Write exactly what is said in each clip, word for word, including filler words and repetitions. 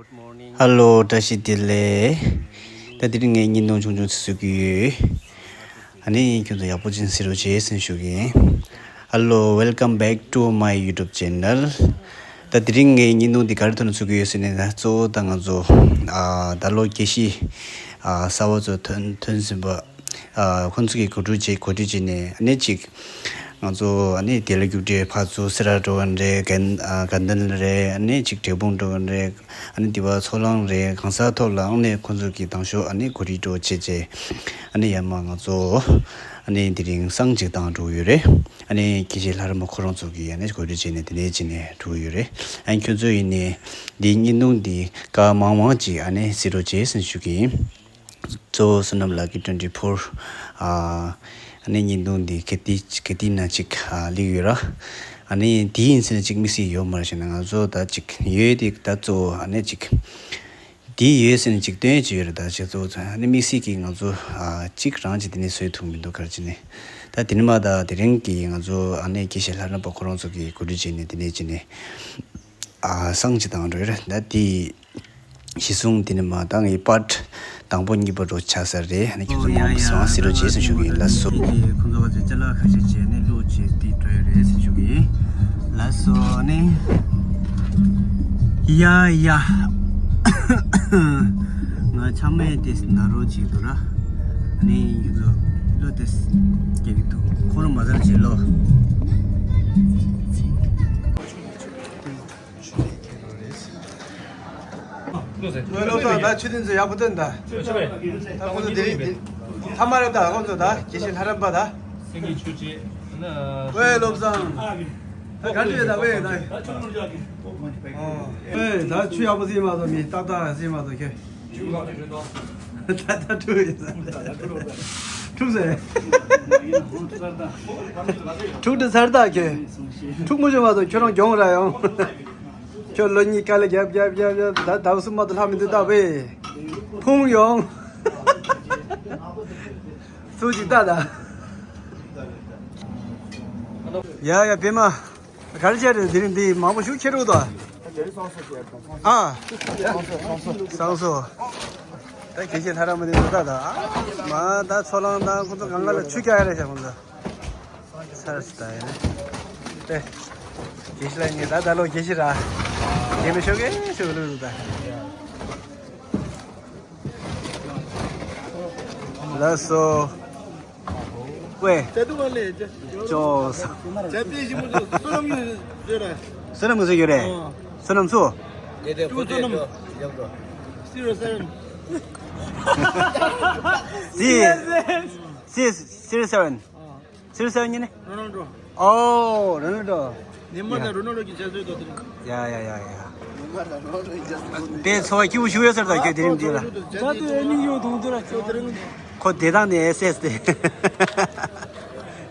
ཧ་ལོ། བཀྲ་ཤིས་བདེ་ལེགས། ད་དེ་རིང་ངས་བརྙན་ཐུང་ཆུང་ཆུང་ཞིག་བཟོ་གི་ཡོད། ཨ་ནི་ཁྱོད་ཚོ་ཡག་པོ་ཅིག་གཟིགས་རོགས་བྱེད་ཟེར་ཞུ་གི་ཡིན། Hello, welcome back to my YouTube channel. ད་དེ་རིང་ངས་བརྙན་ཐུང་འདི་ག་རེ་ཐོག་ནས་བཟོ་གི་ཡོད་ཟེར་ན། ད་གཙོ་བོ་ད་ང་ཚོ་ཨ་ད་ལོ་དགེ་བཤེས་ཨ་གསར་པ་ཚོ་ཐོན་ཐོན་ཟིན་པ། ཨ་ཁོང་ཚོ་གིས་གོ་སྒྲིག་བྱས་གོ་སྒྲིག་བྱས་ནས་ཨ་ནི་ཅིག་ང་ཚོ་ཨ་ནི་དེ་ལ་རྒྱུགས་སྤྲོད་ཕར་ཚུར་སེ་ར་འགྲོ་ག་རེད། དགའ་ཨ་དགའ་ལྡན་ལ་རེད། ཨ་ནི་ཅིག་འབྲས་སྤུངས་འགྲོ་ག་རེད། ཨ་ནི་དེ་བ་མཚོ་གླང་རེད། གང་ས་ཐོག་ལ་ཨ་ནི་ཁོང་ཚོ་གིས་དང་ཤོག་ཨ་ནི་གོ་སྒྲིག་འགྲོ་བྱས་བྱས། ཨ་ནི་ཡར་མར་ང་ཚོ་ཨ་ནི་དེ་རིང་བསང་ཅིག་བཏང་འགྲོ་གི་ཡོད་རེད། ཨ་ནི་དགེ་བཤེས་ལྷ་རམས་པ་ཁོ་རང་ཚོ་གིས་ཨ་ནི་གོ་སྒྲིག་བྱས་ནས་དེ་ནས་བྱས་ནས་འགྲོ་གི་ཡོད་རེད། ཨ་ནི་ཁྱོད་ཚོ་ཡིན་ནའི་འདིའི་བརྙན་ཐུང་འདི་ག་མང་མང་ཅིག་ཨ་ནི་གཟིགས་རོགས་བྱེད་ཟེར་ཞུ་གི་ཡིན། གཙོ་བོ་བསོད་ནམས་ལགས་ཀྱི་ཊུན་ཊི་ཕོར། ཨ་ནི་བརྙན་ཐུང་འདི་ག་དུས་ག་དུས་ན་ཅིག་ཨ་སླེབས་ཡོད་ར། ཨ་ནི་དེ་ཡིན་ཟེར་ན་ཅིག་དམིགས་བསལ་ཡོད་མ་རེད་ཟེར་ན། ང་ཚོ་ད་ཅིག་ཡོད་དེ་ད་གཙོ་བོ་ཨ་ནི་ཅིག་དེ་ཡོད་ཟེར་ན་ཅིག་སྟོན་ཡས་ཅིག་ཡོད་རེད། ད་ཅིག་གཙོ་བོ་ཨ་ནི་དམིགས་བསལ་གྱིས་ང་ཚོ་ཨ་ཅིག་རང་ཅིག་དེ་ནས་བཟོས་ཐུབ་མི་འདུག་ག་རེ་བྱས་ནས། ད་དེ་ནས་མར་ད་དེ་རིང་གི་ང་ཚོ་ཨ་ནི་དགེ་བཤེས་ལྷ་རམས་པ་ཁོ་རང་ཚོ་གིས་གོ་སྒྲིག་བྱས་ནས་དེ་ནས་བྱས་ནས་ཨ་བསང་ཅིག་བཏང་འགྲོ་ཡོད་རེད། ད་དེ་གཞི་བཟུང་དེ་ནས་མར་ད་ངའི་པར་ཊི་དང་པོ་གཉིས་པ་འགྲོ་ཆགས་ས་རེད། ཨ་ནི་ཁྱོད་ཚོ་མང་པོ་ཞིག་གཟིགས་རོགས་བྱེད་ཟེར་ཞུ་གི་ཡིན། ལགས་སོ། ཁྱེད་ཀྱིས་ཁོང་ཚོ་བ་ཚོས་ཅ་ལག་ཁ་ཤས་བྱས་ནས་བླུགས་བྱས་དེ་འགྲོ་ཡི་རེད་ཟེར་ཞུ་གི་ཡིན། ལགས་སོ། ཨ་ནི་ཡ་ཡ། ང་ཆ་མེད་དེ་ན་རོ་བྱེད་འདུག་ར། ཨ་ནི་ཡུ་ཚོ་བློ་དེ་སྐྱེ་གི་འདུག་ཁོ་རང་མ་ཟར་བྱེད་ལོ། ལོ་ལོ་ད་ཆུ་ཏིན་ཚོ་ཡག་པོ་སྟོན་ད། ད་ཁོ་ཚོ་དེ་རིང་དེ་ཐ་མ་རེད་ད། ཁོ་ཚོ་ད་དགེ་བཤེས་ལྷ་རམས་པ་ད། སེང་གེ་ཆུ་རྗེ། ཝེ་བློ་བཟང་། ད་ག་འདྲ་ཡོད་ད་ཝེ་ད། ཨོ། ཝེ་ད་ཆུ་ཡག་པོ་ཟིན་མ་གཏོགས་མི་ཏག་ཏག་ཟིན་མ་གཏོགས་ཁྱོད། ད་ད་འཁྲུག་ཡོད་ས། འཁྲུག་ཟེར། འཁྲུག་འདི་ཚར་ད་ཁྱོད། འཁྲུག་མོ་བྱེད་མ་གཏོགས་ཁྱོད་རང་གྱོང་ར་ཡོང་། ཁྱོད་ལོ་གཉིས་ཀ་ལ་རྒྱབ་རྒྱབ་རྒྱབ་རྒྱབ་ད་ཟླ་བ་གསུམ་མ་གཏོགས་ལྷག་མི་འདུག་ད་བས། ཕུང་ཡོང་། སུ་ཅིག་ལྟ་ད། ཡ་ཡ་བེ་མ། ག་རེ་བྱས་རེད། དེ་རིང་འདི་མང་པོ་ཞིག་ཁྱེར་འདུག་ད། ཨ། བསང་གསོལ། ད་དགེ་བཤེས་ལྷ་རམས་པ་འདི་འདུག་ད་ད། མ་ད་མཚོ་གླང་དང་ཁོ་ཚོ་གང་ག་ལ་ཆུ་རྒྱག་ཡ་རེད་ཤག་ཁོ་ཚོ། ཚར་སོང་ད་ཡིན་ཏེ། དགེ་བཤེས་ལགས་ངས་ད་ད་ལོ་དགེ་བཤེས་ར། དགེ་མི་ཤོག་གེ་ཤོག་ལུས་ད། ལགས་སོ། ཝེ། ཅོ། བསོད་ནམས་ངོས་ཟེར་ཡོད་རེད། བསོད་ནམས་སུ། Zero seven. Zero seven. Zero seven ཉིན་ནི། Ronaldo. Oh, Ronaldo. ནེ་མར་དང་རོ་ནལ་ཌོ་གི་རྒྱ་མཚོའི་ཐོག་དེ་རིང་། ཡ་ཡ་ཡ་ཡ། དེ་ཚོ་བ་སྐྱིད་པོ་ཞིག་ཡོད་ས་རེད་ད་ཁྱོད་དེ་རིང་འདི་ལ། ད་དུ་ཨེ་ནི་ཡོད་དུང་དུ་ར་ཁྱོད་དེ་རིང་། ཁོ་བདེ་ཐང་ནས་ཨེ་སེས་ཏེ།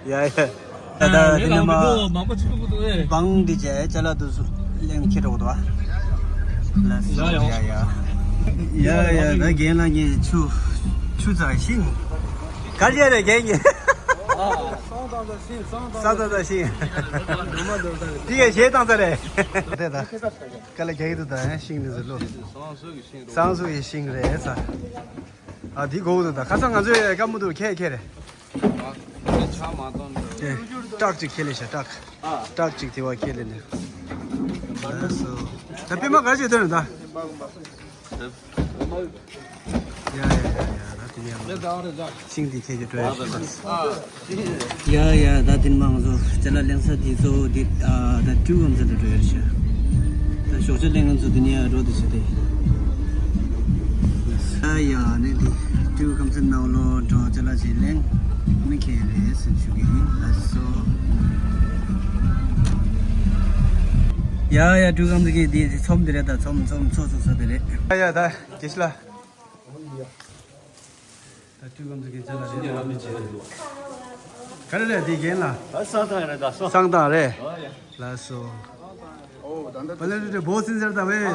ཡ་ཡ། ད་ད་དེ་ནས་མ། མང་པོ་ཅིག་ཕུད་འདུག་ཨེ། བང་འདི་བྱས་ཅ་ལག་དུ་སུ་གླེང་ཁྱེར་འགྲོ་གི་འདུག་ཨ། ལ་སོ་ཡ་ཡ། ཡ་ཡ་ད་རྒན་ལགས་ངས་ཆུ་ཆུ་ཚ་ཤིང་། གར་ཡ་རེད་རྒན་ངས། ས་དང་ས་ཤིང་ས་དང་ས་ཤིང་། འདི་གས་གཞས་བཏང་ས་རེད། དེ་ད་དཀའ་ལས་རྒྱག་གི་འདུག་ད་ཤིང་འདི་ཚོ་ལོ། བསང་གསོལ་གྱི་ཤིང་རེད་ས། ཨ་འདི་དགོས་འདུག་ད་ཁ་སང་ང་ཚོས་དཀའ་མོ་འདུག་ཁྱེད་ཁྱེད་རེད། ཆ་མ་གཏོང་འདུག་ཨེ་ཊག་ཅིག་ཁྱེར་ལེ་ཤ་ཊག་ཊག་ཅིག་དེ་བ་ཁྱེར་ལེ་ནས། ལགས་སོ། ད་པད་མ་ག་ཅིག་འདོན་ད། ཡ་ཡ་ཡ་ཡ་ད་དེ་ནས་ཤིང་འདི་ཁྱེད་ཀྱི་སྤྲོད་ཡ་ཤིང་། ཡ་ཡ་ད་དེ་ནས་མ་ང་ཚོ་ཅ་ལག་ལེན་ས་འདི་གཙོ་བོ་འདི་ཨ་ད་སྤྲུལ་སྐུ་ཁམས་ཚན་དུ་འགྲོ་ཡ་ཤག་ད་ཞོགས་ཇ་ལེན་མཁན་ཚོ་འདི་ནས་ཡ་འགྲོ་འདི་ཤག་སྟེ། ཡ་ཡ་ནས་འདི་སྤྲུལ་སྐུ་ཁམས་ཚན་ནང་ལོགས་འགྲོ་ཅ་ལག་ཅིག་ལེན་ནི་ཁེལ་རེད་ཟེར་ཞུ་གི་ཡིན། ལགས་སོ། ཡ་ཡ་སྤྲུལ་སྐུ་ཁམས་ཚན་གྱི་འདི་ཚོམས་འདི་རེད། ད་ཚོམས་ཚོམས་ཚོ་ཚོ་ཚོ་དེ་རེད། ཡ་ཡ་ད་དགེ་བཤེས་ལགས། ད་སྤྲུལ་སྐུ་ཁམས་ཚན་གྱི་ཅ་ལག་རེད། ག་རེ་རེད་འདི་རྒན་ལགས། ད་བསང་ཐང་རེད་ད་བསང་། བསང་ཐང་རེད། ལགས་སོ། ཨོ་ད་ད་པ་ལེ་རེད་རེད་བོ་སིན་ཟེར་ད་བས།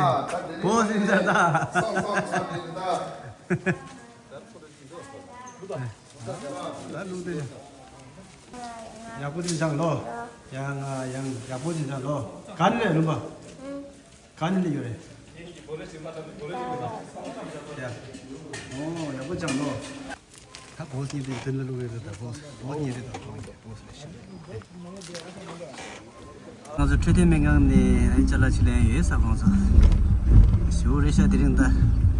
བོ་སིན་ཟེར་ད། བསང་བསང་བསང་རེད་ད། ད་ལུག་དེ་ཡག་པོ་ཅིག་བྱང་ལོ། ཡང་ང་ཡང་ཡག་པོ་ཅིག་བྱང་ལོ། ག་ནས་རེད་ལུང་པ། ག་ནས་ཡོད་རེད། ཡ། ཨོ་ཡག་པོ་ཅང་ལོ། ད་བོ་སི་ཉིད་དེ་དོན་ལ་ལུག་རེད། ད་བོ་སི་བོ་སི་ཉིད་རེད། ད་བོ་སི་བོ་སི་རེད་ཤག་ང་ཚོ་འཕྲོད་བསྟེན་སྨན་ཁང་ནས་ཨ་ཅ་ལག་ཅིག་ལེན་ཡོད་ས། ཁོང་ཚོ་ཞུ་རེད་ཤག་དེ་རིང་ད།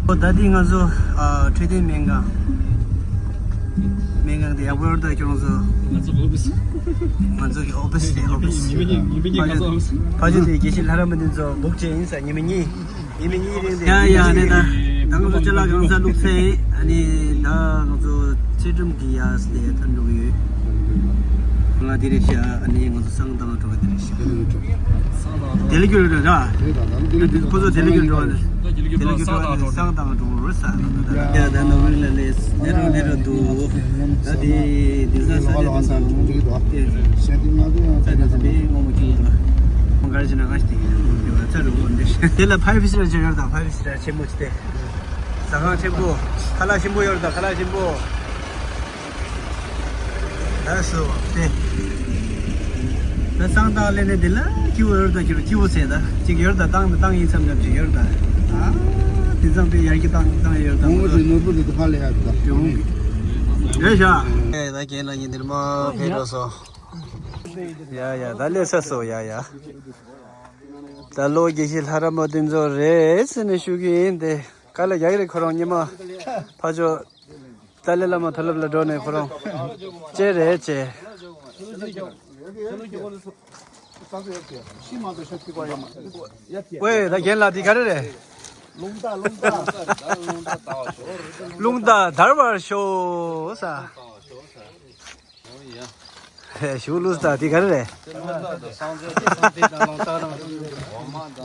ཨོ་ད་འདི་ང་ཚོ་ཨ་འཕྲོད་བསྟེན་སྨན་ཁང་། སྨན་ཁང་དེ་ཡག་པོ་ཡོད་ད་ཁྱོད་རང་ཚོ། ང་ཚོ་ཨོ་ཕི་སི། ང་ཚོ་གི་ཨོ་ཕི་སི་རེད། ཨོ་ཕི་སི། ཕ་ཆོས་དེ་དགེ་བཤེས་ལྷ་རམས་པ་འདི་ཚོ་བུག་བྱས་ཡིན་ས། ཉི་མ་གཉིས། ཡིན་མིན་ཡིན་རིང་དེ། ཡ་ཡ། ཨ་ནི་ད་ད་ང་ཚོ་ཅ་ལག་གང་ས་བླུགས་ཚར། ཨ་ནི་ད་ང་ཚོ་ཚེ་སྒྲུབ་ཀྱི་ཡ་སི་ལས་ཐར་འགྲོ་གི་ཡོད། ང་དེ་རེད་ཤག་ཨ་ནི་ང་ཚོ་བསང་བཏང་འགྲོ་གི་དེ་རེད་ཤག་དེ་ལ་རྒྱུ་རེད་ར། ཁོ་ཚོ་དེ་ལ་རྒྱུ་འགྲོ་བ་དེ་ལ་རྒྱུ་འགྲོ་བ་དེ་བསང་བཏང་འགྲོ་གི་རེད་ས། ཡ་ད་ནོར་བུ་ལ་ལས་ལས་རོ་ལས་རོ་འདུག་ད་དེ་དེ་ས་ས་རེད་འདུག་ས་དེ་ས་དེ་ས་དེ་ངོ་མ་ཁྱུག་འདུག་ཁོང་གར་ཕྱིན་ན་ང་ཞིག་དེ་ཡོད་འདུག་ཚ་རུ་འོ་འདི་དེ་ལ་ཕ་ཡི་ཕི་སི་ར་ཆེ་ཡོད་ད། ཕ་ཡི་ཕི་སི་ར་ཆེན་མོ་ཅི་སྟེ། ཟ་ཁང་ཆེན་པོ། ཁ་ལག་ཆེན་པོ་ཡོད་ད། ཁ་ལག་ཆེན་པོ། ད་སོ་དེ། ད་བསང་བཏང་ལེ་ནས་དེ་ལ་སྐྱིད་པོ་ཡོད་ད། སྐྱིད་པོ་སྐྱིད་པོ་ཟེར་ད། ཅིག་ཡོད་ད། བཏང་བཏང་ཡིན་བསམ་ན་ཅིག་ཡོད་ད། ཨ་དེ་ཙམ་པའི་ཡར་གྱི་བཏང་བཏང་ཡོད་ད། ངོ་མ་དེ་ནོར་བུ་ལི་དུ་ཕ་ལེ་ཡ་ད། དེ་འོང་གི་རེད་ཤག་ཨེ་ད་རྒན་ལགས་ཉིན་དེར་མ་ཕེབས་འགྲོ་སོང་། ཡ་ཡ། ད་ལས་ས་སོ། ཡ་ཡ། ད་ལོ་དགེ་བཤེས་ལྷ་རམས་པ་དེ་ཚོ་རེད་ཟེར་ནས་ཞུ་གི་ཡིན་ཏེ། དཀའ་ལས་རྒྱག་གི་རེད། ཁོ་རང་ཉི་མ་ཕ་ཇོ་ཏཱ་ལའི་བླ་མ་མཐོ་སློབ་ལ་འགྲོ་ནས་ཁོ་རང་ཅེ་རེད་ཅེ། ཝེ་ད་རྒན་ལགས་དེ་ག་རེ་རེད། རླུང་རྟ་རླུང་རྟ། རླུང་རྟ་དར་བར་ཤོག་ས། ཞུ་ལུས་ད་དེ་ག་རེ་རེད།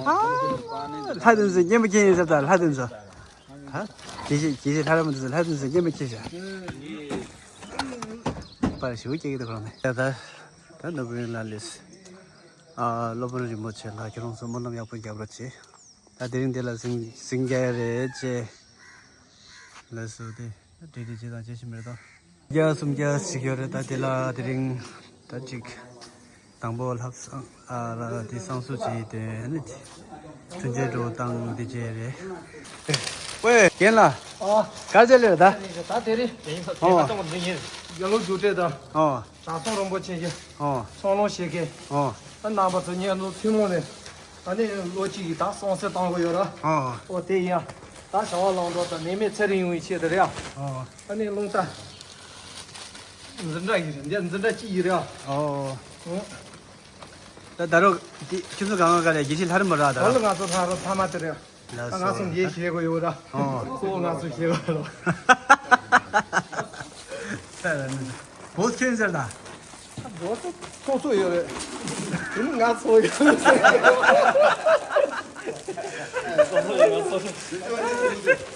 ཨ་ལྷ་དོན་ཚོ་སྙན་པོ་ཁྱེད་ཡིན་ཟེར་ད། ལྷ་དོན་ཚོ། ད་དགེ་བཤེས་དགེ་བཤེས་ལྷ་རམས་པ་དེ་ཚོ་ལྷ་དོན་ཚོ་སྙན་པོ་ཁྱེད་ཤག་པར་ཞུ་སྐྱེ་གི་འདུག་ཁོ་རང་ནས། ད་ད་ནོར་བུ་ལ་ལུས། ཨ་སློབ་དཔོན་རིན་པོ་ཆེ་ལགས་ཁྱེད་རང་ཚོ་སྨོན་ལམ་ཡག་པོ་རྒྱབ་རོགས་བྱེད། ད་དེ་རིང་འདི་ལ་ཟིང་ཟིང་རྒྱག་ཡ་རེད་ཅེས། ལགས་སོ་དེ། བཀྲ་ཤིས་བདེ་ལེགས་དང་བཅས་ཞུ་མི་རེད་དོ། བརྒྱ་སུམ་བརྒྱ་ཞིག་ཡོད་རེད། ད་དེ་ལ་དེ་རིང་ད་ཅིག་དང་པོ་ལྷ་བསང་ཨ་ལ་དེ་བསང་གསོལ་བྱེད་དེ་ནི་འཕྲིན་བཅོལ་འགྲོ་བཏང་དེ་བྱས་རེད། ཝེ་རྒན་ལགས། ཨ། ག་ཚད་ལེར་ད། ད་དེ་རིང་ཨོ་ད་ཏོང་འདི་ཉིན་རྒྱ་ལོ་རྒྱུ་འབྲས་དང་ཨོ་དྲང་སྲོང་རིན་པོ་ཆེ་གི་ཨོ་ཚོང་ལོང་བྱེད་མཁན་ཨོ་ཨ་རྣམ་པ་ཚོ་ཉན་ལོ་ཐུན་མོང་ནས། ཨ་ནི་ལོ་གཅིག་གི་ད་སོང་ཚེ་བཏང་དགོས་ཡོད་ར། ཨོ། ཨོ་དེ་ཡིན་ཡ། ད་བྱ་བ་ལམ་འགྲོ་དང་ནད་མེད་ཚེ་རིང་ཡོང་བའི་ཆེད་དུ་རེད་ཡ། ཨོ། ཨ་ནི་རླུང་རྟ། འཛིན་གྲྭ་ཡིན་རེད། འདི་འཛིན་གྲྭ་གཅིག་ཡིན་རེད་ཡ། ཨོ། ཨོ། ད་ད་རོགས་དེ་ཁྱོད་ཚོ་གང་ག་ལས་དགེ་བཤེས་ལྷ་རམས་པ་ར་ད་ར། ད་ལ་ང་ཚོ་ལྷ་རམས་ཕ་མ་དེ་རེད་ཡ། ལགས་སོ། ང་ཚོ་འདི་ཤེས་དགོས་ཡོད་ར། ཨོ། གཙོ་བོ་ང་ཚོ་ཤེས་དགོས་ར། ད་ལ་ནི་བོད་ཁྱོད་ཟེར་ད། འགྲོ་སོ་སོ་སོ་ཡོད་རེད། དེ་ནི་ང་ཚོ་ཡོད་རེད།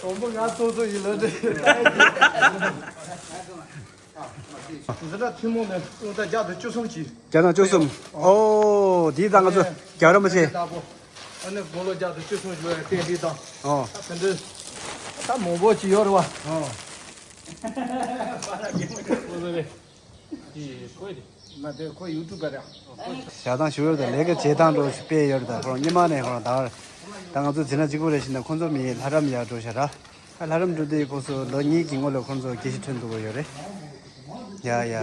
དང་པོ་ང་ཚོ་སོ་ཡིན་ལ་འདྲ། འཛིན་གྲྭ་ཐུན་མོང་ནས་སློབ་གྲྭ་བརྒྱ་དང་བཅུ་གསུམ་གྱིས། བརྒྱ་དང་བཅུ་གསུམ། ཨོ་དེའི་སྟེང་ང་ཚོ་རྒྱལ་བ་རིན་པོ་ཆེ། ཨ་ནི་དགུང་ལོ་བརྒྱ་དང་བཅུ་གསུམ་བཞུགས་པའི་རྟེན་འབྲེལ་དང་། ཨོ། ད་དེ་འདྲའི་ད་མང་པོ་ཅིག་ཡོད་རེད་བ། ཨོ། ང་དེ་ཁོ་ཡུ་ཊུབ་པ་རེད། བྱ་སྟངས་ཞུ་ཡོད་ད། ལས་ཀ་བྱེད་སྟངས་འགྲོ་དཔེ་ཡོད་ད། ཁོ་རང་སྔོན་མ་ནས་ཁོ་རང་ད་བར་ད་ང་ཚོ་འཛིན་གྲྭ་གཅིག་པོ་རེད་བཞིན་ད་ཁོ་ཚོ་མི་ལྷ་རམས་ཡར་འགྲོ་ཤག་ར། ཨ་ལྷ་རམས་འགྲོ་དུས་ཁོ་ཚོ་ལོ་གཉིས་ཀྱི་སྔོན་ལ་ཁོ་ཚོ་དགེ་བཤེས་ཐོན་འདུག་གོ་ཡོད་རེད། ཡ་ཡ།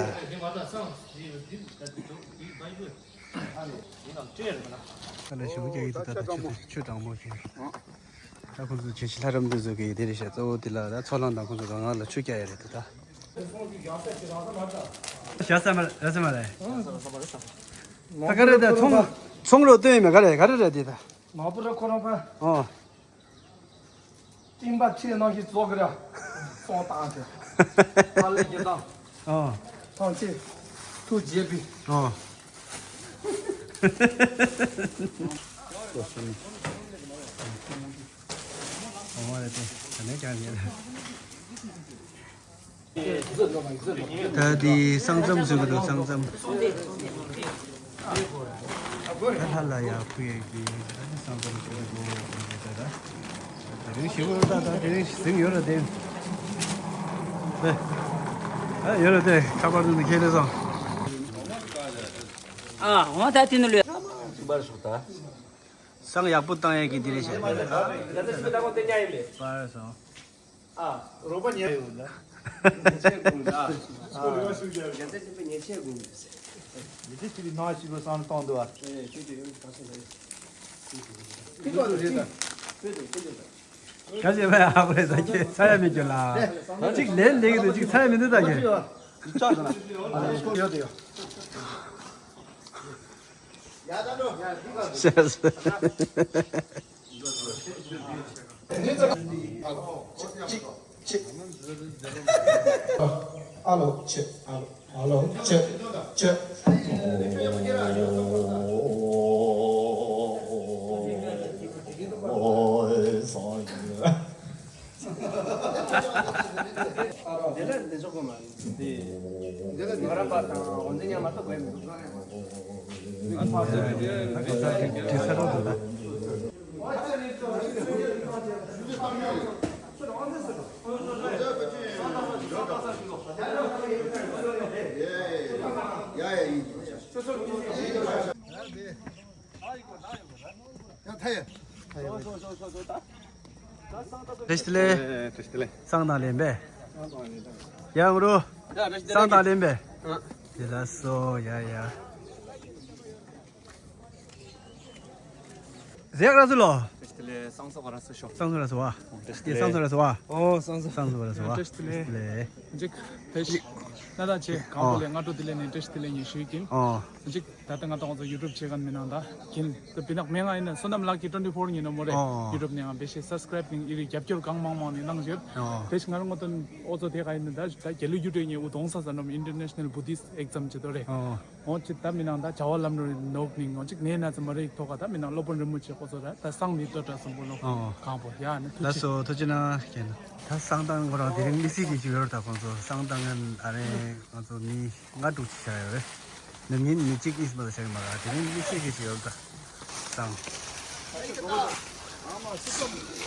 ཨ་ལས་ཞུ་རྒྱག་གི་འདུག་ད་ད་ཆུ་ཆུ་གྲང་མོ་ཞིག་ད་ཁོང་ཚོ་བྱེས་ཤིང་ལྷ་རམས་འདི་བཟོ་གི་ཡོད་དེ་རེད་ཤག་གཙོ་བོ་དེ་ལ་ད་ཚོགས་ལམ་དང་ཁོང་ཚོ་གང་ག་ལ་ཆུ་རྒྱག་ཡ་རེད་དེ་ད། ཞྭ་ས་མ་རེད་ས་མ་རེད། ད་ག་རེད་ད་ཚོང་ཚོང་རོགས་སྟོན་ཡིན་མེད་ག་རེད་ག་རེ་རེད་དེ་ད། ནག་པོ་ར་ཁོ་རང་ཕ། ཨོ། སྤྲིན་པ་ཁྲིད་གནང་ཞིག་རྫོགས་གི་ར། སོང་བཏང་ཟེར། ཨ་ལས་ཀྱི་ད། ཨོ། ཐང་ཆེ། ཐུགས་རྗེ་པི། ཨོ། ད་དེ་ས་མཚམས་ཟེར་གི་འདུག་ས་མཚམས། ད་ལྷ་ལ་ཡར་ཕུལ་ཡས་ཀྱི་ས་མཚམས་ཟེར་གི་འདུག་ད་རིང་ཞེ་པོ་ད་ད་དེ་རིང་ཟིང་ཡོད་ར་དེ། ཨ་ཡོད་ར་དེ་ཁ་པར་དུ་ཁྱེར་ལེ་སོང་། ཨ་འོ་ད་དེ་ནི་ལོས། བསང་ཡག་པོ་བཏང་ཡས་ཀྱི་དེ་རེད་བཤད། རྒྱལ་སྲས་སྲིད་པའི་བདག་པོ་དེ་ཉག་ཡིན་པས། པར་སོང་། ཨ། རོགས་པ་ཉེ་ཡོད་ལ། ཉེ་ཆད་དགོས་ལ། རྒྱལ་སྲས་སྲིད་པའི་ཉེ་ཆད་དགོས། ཉེ་ཆད་ཅིག་གི་ནང་ཞིག་ལ་བསང་བཏང་འདུག་ཨ། ཨེ་ཅིག་ཅིག་ཡོད་པ་སོང་ལ། ཁྱེད་ཚོ་རེད་ད། ཁྱེད་ཚོ་ཁྱེད་ཚོ་ད། ག་ཞེས་མ་ཡག་པོ་རེད་ད། ཁྱེད་ཚ་ཡ་མེད་ཀྱི་ལ། གཅིག་ལན་ལེགས་འདུག་གཅིག་ཚ་ཡ་མི་འདུག་ད་ཁྱེད། ཡོད་ཡོད། ཨ་ལོ་ཆེ། ཨ་ལོ། ཨ་ལོ་ཆེ། ཆེ། དེ་ལ་འདི་ཚོ་གོ་མ་རེད། དེ་ང་རང་པ་དང་འོན་ཏེ་ཉམས་མ་གཏོགས་དགོས་མི་འདུག་བཀྲ་ཤིས་བདེ་ལེགས། བཀྲ་ཤིས་བདེ་ལེགས། བསང་དང་ལེན་པས། ཡ་ངུ་རུ། བསང་དང་ལེན་པས། ཡ་ལ་སོ་ཡ་ཡ། ཟེག་ར་སུ་ལོ། བཀྲ་ཤིས་བདེ་ལེགས། བསང་གསོལ་ག་ར་སུ་ཤོག་བསང་གསོལ་ར་སུ་བ། བཀྲ་ཤིས་བདེ་ལེགས། བསང་གསོལ་ར་སུ་བ། ཨོ་བསང་གསོལ། བསང་གསོལ་ར་སུ་བ། བཀྲ་ཤིས་བདེ་ལེགས། བཀྲ་ཤིས་བདེ་ལེགས། འཇིག་ཕེ་ཤི་ན་ད་ཆེ་གང་པོ་ལས་སྔ་དྲོ་དེ་ལས་ནས་བཀྲ་ཤིས་བདེ་ལེགས་ཉིན་ཞུས་ཀྱིན། ཨོ། འཇིག་ད་ལྟ་ང་དང་ཚོ་ཡུ་ཊུབ་བྱེད་མཁན་མི་ནང་ད་ཀིན་ད་བི་ནག་མེ་ང་ཡིན་ན་བསོད་ནམས་ལགས་ཀྱི་ཊུ་ཝེན་ཊི་ཕོར་ཉིན་ནོ་མོ་རེད། ཨོ། ཡུ་ཊུབ་ནས་ཡང་བེ་ཤེ་སབ་སི་ཀ་རེབ་ནིང་ཨི་རི་རྒྱབ་སྐྱོར་གང་མང་མང་ནས་གནང་བཞིན། ཨོ། བེ་ཤེ་ང་རང་ངོ་དོན་ཨོ་ཚོ་དེ་ག་ཡིན་ན་ད་ད་རྒྱལ་ལོ་ཡུ་ཊུབ་ཉིན་ཨུ་དོང་ས་ས་ནོམ་ཨིན་ཊར་ནེ་ཤ་ནལ་བུ་དིསི་ཨེག་ཛམ་བྱེད་དོ་རེད། ཨོ། ཨོ་ཅི་ད་མི་ནང་ད་བྱ་བ་ལམ་རོ་ནོག་ནིང་ཨོ་ཅིག་ནས་ན་ཚ་མ་རེད་ཐོག་ག་ད་མི་ནང་སློབ་དཔོན་རིན་པོ་ཆེ་ཁོ་ཚོ་ར་ད་སང་མི་ཏོ་ཏྲ་སམ་བྷོ་ལོ། ཨོ། གང་པོ་ཡ་ནི་ཐུགས་ལ་རྗེ་སོ་ཐུགས་རྗེ་གནང་ཀྱེ་ན། ད་བསང་བཏང་ཁོ་རང་དེ་རིང་དམིགས་བསལ་གྱི་ཞིག་ཡོད་རེད། ད་ཁོང་ཚོ་བསང་བཏང་མཁན་ཨ་རེ་ཁོང་ཚོ་མི་ལྔ་དྲུག་ཅིག་ཆགས་ཡོད་རེད། ནམ་ཉིན་མི་གཅིག་གཉིས་མ་གཏོགས་ཆགས་ཀྱི་མ་རེད། དེ་རིང་དམིགས་བསལ་གྱི་ཞིག་ཡོད་རེད་ད། བསང་།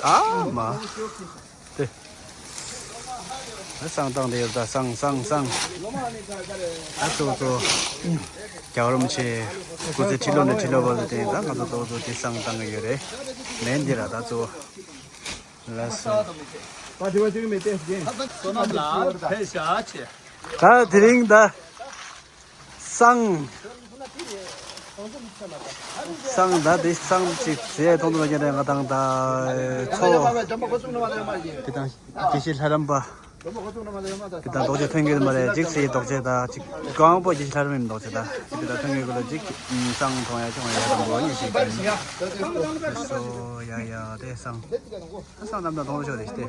ཨ་མ། དེ། ད་བསང་བཏང་དེ་ཡོད་ད། བསང་བསང་བསང་། ད་ཚོ་ཚོ། རྒྱལ་བ་རིན་པོ་ཆེ། སྐུ་ཚེ་ཁྲི་ལོ་ནས་ཁྲི་ལོ་བར་དུ་བརྟན། ད་ང་ཚོ་ཏོག་ཙོ་དེ་བསང་བཏང་གི་ཡོད་རེད། ལན་འདི་ར་ད་ཚོ། ལགས་སོ། བསོད་ནམས་ལ་ཕེབས་ཤག་ཆེ། ད་དེ་རིང་ད། བསང་། བསང་ད་དེ་བསང་ཅིག་ཟས་མཐོང་དུ་མ་ཁྱེར་ནས་ང་དང་ད་ཚོ། དེ་དང་དགེ་བཤེས་ལྷ་རམས་པ། དེ་དང་རྡོ་རྗེ་ཐོན་གྱི་མ་རེད། ཅིག་ཟས་རྡོ་རྗེ་ད་ཅིག་གང་པོ་དགེ་བཤེས་ལྷ་རམས་རྡོ་རྗེ་ད་ཅིག་དེ་དང་ཐོན་གྱི་གུ་ལ་ཅིག་བསང་མཐོང་ཡ་ཆུང་ཡ་དང་པོ་ཡིན་ཞིག་ཡིན། སོ་ཡ་ཡ་དེ་བསང་། བསང་རྣམས་དང་མཐོང་ཆོག་རེད་དེ།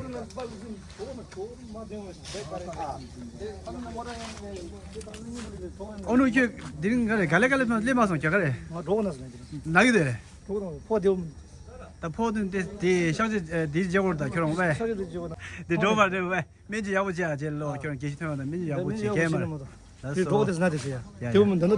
ཨོ་ནུ་ཁྱོད་དེ་རིང་ག་རེ་ག་ལེ་ག་ལེ་ཐོན་སླེབས་མ་སོང་རྒྱ་ག་རེ། ང་འགྲོ་གི་ན་སོང་དེ་རིང་། ན་གི་དེ་རེད། འགྲོ་གི་ན་ཕོ་དེ། ད་ཕོ་དེ་དེ་དེ་ཤག་ཅིག་དེ་རྗེ་བོར་ད་ཁྱོད་རང་བས། ཤག་ཅིག་དེ་རྗེ་བོ་ན། དེ་འགྲོ་བ་རེད་བས། སྨན་ཅིག་ཡག་པོ་བྱས་ཨ་ཅེ་ལོ་ཁྱོད་རང་དགེ་བཤེས་ཐོན་བ་དང་སྨན་ཅིག་ཡག་པོ་བྱེད་མཁན་མ་རེད། ལ་དེ་སོ། འགྲོ་གི་དེ་ན་དེ་ཟེར་ཡ། ཡ་དེ་ཡ། བོ་མི་འདི་ན་དེ།